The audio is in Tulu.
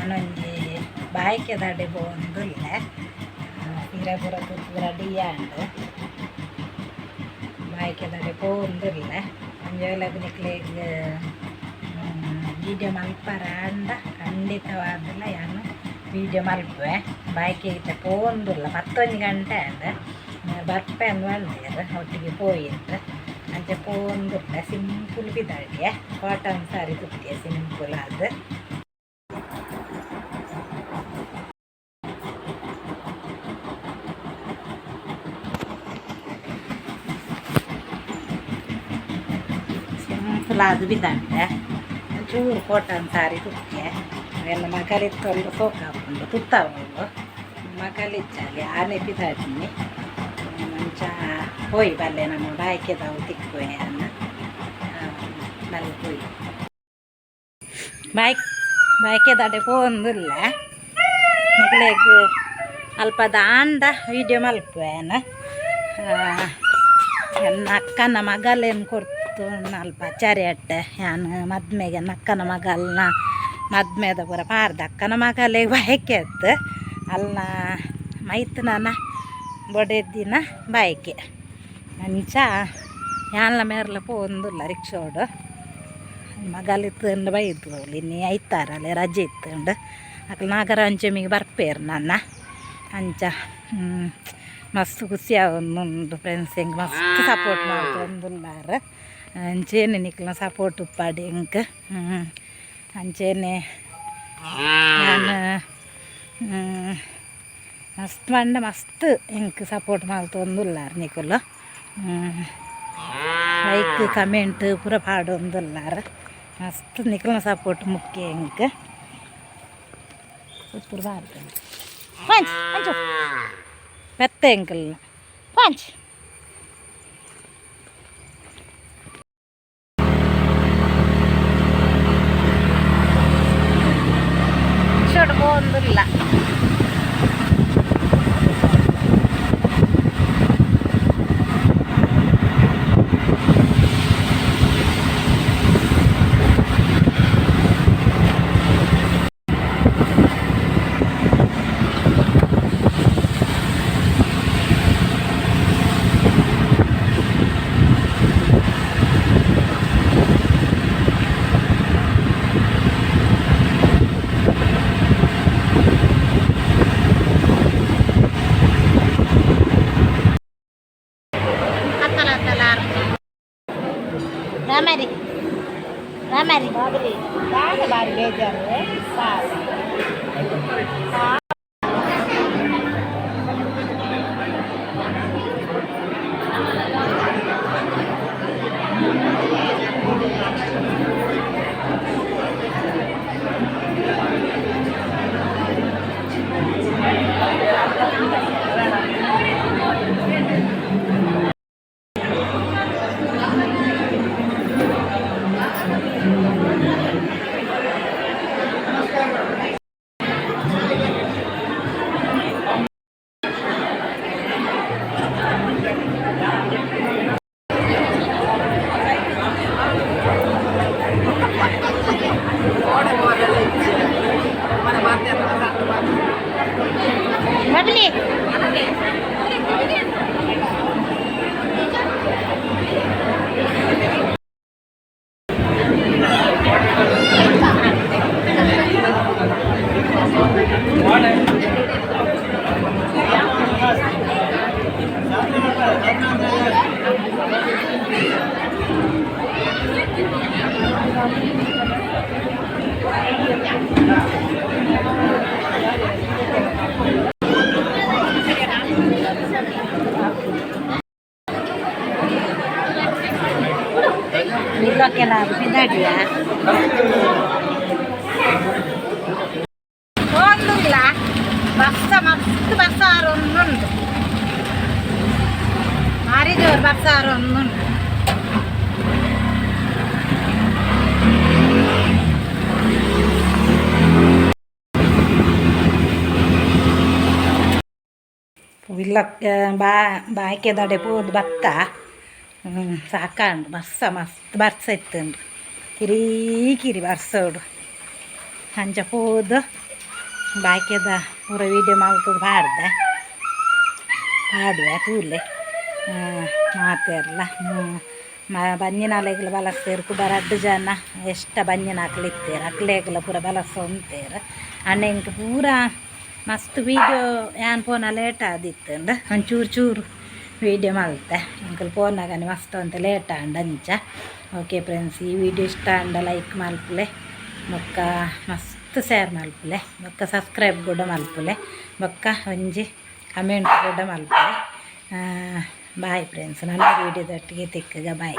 ಯಾನೊಂಜಿ ಬಾಯ್ಕೆದಡೆ ಪೋವೊಂದುಲ್ಲೆ ಸೀರೆ ಪೂರ ತುತ್ತು ರೆಡಿ ಆಂಡ್. ಬಾಯ್ಕೆದಡೆ ಪೋವೊಂದುಲ್ಲೆ. ಒಂಜಿ ವೇಳೆಗ್ ನಿಕ್ಲೆಗ್ ವೀಡಿಯೋ ಮಲ್ಪರ ಆಂಡ ಖಂಡಿತವಾದಲ ಯಾನ್ ವೀಡಿಯೋ ಮಲ್ಪುವೆ. ಬಾಯ್ಕೆ ಇತ್ತೆ ಪೋವೊಂದುಲ್ಲ, 11 ಗಂಟೆ ಆಂಡ್. ಬರ್ಪೆ ಅಂದ್ ಪಂಡೆರ್, ಒಟ್ಟಿಗೆ ಪೋಯಿಂದ್. ಅಂಚ ಪೋವೊಂದುಲ್ಲೆ. ಸಿಂಪಲ್ ಪಿದಾಡ್ಯೆ, ಕಾಟನ್ ಸಾರಿ ತುತ್ತಿಯೆ ಸಿಂಪಲ್ ಆದ್. ಸಿಂಪಲ್ ಆದ್ ಪಿದಾಡ್ಡೆ, ಚೂರು ಕಾಟನ್ ಸಾರಿ ತುತ್ತಿಯೆ. ಎನ್ನ ಮಗಲಿತ್ತೊಂದು ಸೋಕಾಪುಂಡು ತುತ್ತಾವುಂಡು, ಮಗಲಿಜ್ಜಾಲಿ ಆನೆ ಪಿದಾಡ್ನಿ. ಅಂಚ ಪೋಯಿ ಬಲ್ಲೆ, ನಮ್ಮ ಬಾಯ್ಕೆದವು ತಿಕ್ಕುವೆ ಅನ್ನ ಬಲ್ಲೆ ಪೋಯಿ. ಬಾಯ್ ಬಾಯ್ಕೆದಡೆ ಪೋವೊಂದುಲ್ಲೆ. ನಿಕ್ಲೆಗ್ ಅಲ್ಪ ದಾಂಡ ವೀಡಿಯೋ ಮಲ್ಪುವೆ. ಎನ್ನ ಅಕ್ಕನ ಮಗಲೇನು ಕೊರ್ತು ಅಲ್ಪ ಚರಿಯಟ್ಟೆ. ಯಾನ್ ಮದ್ಮೆಗೆ ಎನ್ನ ಅಕ್ಕನ ಮಗಲ್ನ ಮದ್ಮೆದ ಪೂರ ಪಾರ್ದ. ಅಕ್ಕನ ಮಗಲೆಗ್ ಬಯಕೆ ಅತ್ತು, ಅಲ್ನ ಮೈತ್ನನ ಬೊಡೆದಿನ ಬಯಕೆ. ಅಂಚ ಯಾನ್ಲ ಮೇರ್ಲ ಪೋವೊಂದುಲ್ಲ ರಿಕ್ಷೋಡು. ಮಗಲ್ ಇತ್ತುಂಡು ಬೈದ್ಲು. ಇನ್ನಿ ಐತಾರಲೆ ರಜೆ ಇತ್ತುಂಡು, ಅಕ್ಲು ನಾಗರ ಪಂಚಮಿಗೆ ಬರ್ಪೇರು ನನ್ನ. ಅಂಚ ಮಸ್ತ್ ಖುಷಿ ಆವೊಂದುಂಡು ಫ್ರೆಂಡ್ಸ್. ಎಂಕ್ ಮಸ್ತ್ ಸಪೋರ್ಟ್ ಮಲ್ತೊಂದುಲ್ಲಾರ್. ಅಂಚೆನೆ ನಿಕ್ಲ್ನ ಸಪೋರ್ಟ್ ಉಪ್ಪಡ್ ಎಂಕ್. ಅಂಚೆನೆ ಯಾನ್ ಮಸ್ತ್ ಪಂಡ ಮಸ್ತ್ ಎಂಕ್ ಸಪೋರ್ಟ್ ಮಲ್ತೊಂದುಲ್ಲಾರ್ ನಿಕುಲು. ಲೈಕ್, ಕಮೆಂಟ್ ಪೂರ ಪಾಡೊಂದುಲ್ಲಾರ್. ಮಸ್ತ್ ನಿಕಲ್ನ ಸಪೋರ್ಟ್ ಮುಖ್ಯ ಎಂಕ್. ಸೂಪರ್ ಬಾರ್ದ ಪಂಚ್ ಅಂಚು ಪೆತ್ತ ಎಂಕಲ್ನ ಪಂಚ್. ರಿಕ್ಷೋಡ್ ಪೋವೊಂದುಲ್ಲ. ಅತ್ತಲ ಅತ್ತಲ. ರಾಮರಿ ರಾಮರಿ. ಬಾರಿ ಬೇಜಾರು. ಬಬ್ಲಿ. ಇಲ್ಲಕ್ಕೆಲ್ಲ ಪಿದಾಡಿಯ ಒಂದಿಲ್ಲ. ಬರ್ಸ ಮಸ್ತ್ ಬರ್ಸ ಒಂದುಂಡು, ಭಾರಿ ಜೋರು ಬರ್ಸ ಒಂದುಂಡು. ಇಲ್ಲಕ್ಕೆ ಬಾ ಬಾಯ್ಕೆದಡೆ ಪೋದು ಬತ್ತ. ಸಾಕಾಂಡು. ಬರ್ಸ ಮಸ್ತ್ ಬರ್ಸ ಇತ್ತುಂಡು, ಕಿರಿ ಕಿರಿ ಬರ್ಸೋಡು. ಅಂಚ ಪೋದು. ಬಾಕಿದ ಪೂರ ವೀಡಿಯೋ ಮಲ್ತುದು ಪಾಡ್ದೆ, ಪಾಡುವೆ ತೂಲೆ ಮಾತೆರ್ಲ. ಬಂಜಿನಾಲೆಗ್ಲ ಬಲಸ್ತೇರು ಕುಡ ರಡ್ಡ್ ಜನ ಎಷ್ಟ ಬಂಜಿನಾಕ್ಲು ಇತ್ತೆರ್, ಅಕ್ಲೆಗ್ಲ ಪೂರ ಬಲಸೊಂತೇರು. ಅಂಡ ಎಂಕ್ ಪೂರ ಮಸ್ತ್ ವೀಡಿಯೋ ಯಾನ್ ಪೋನ ಲೇಟ್ ಆದಿತ್ತುಂಡು, ಒಂಚೂರು ಚೂರು ವೀಡಿಯೋ ಮಲ್ತೆ. ಎಂಕುಲು ಪೋನಾಗನೆ ಮಸ್ತ್ ಒಂತೆ ಲೇಟ್ ಆಂಡ್ ಅಂಚ. ಓಕೆ ಫ್ರೆಂಡ್ಸ್, ಈ ವೀಡಿಯೋ ಇಷ್ಟ ಆಂಡ ಲೈಕ್ ಮಲ್ಪುಲೆ, ಬೊಕ್ಕ ಮಸ್ತ್ ಶೇರ್ ಮಲ್ಪುಲೆ, ಬೊಕ್ಕ ಸಬ್ಸ್ಕ್ರೈಬ್ ಕೂಡ ಮಲ್ಪುಲೆ, ಬೊಕ್ಕ ಒಂಜಿ ಕಮೆಂಟ್ ಕೂಡ ಮಲ್ಪುಲೆ. ಬಾಯ್ ಫ್ರೆಂಡ್ಸ್, ನನ್ನ ವೀಡಿಯೋದೊಟ್ಟಿಗೆ ತಿಕ್ಕಗ. ಬಾಯ್.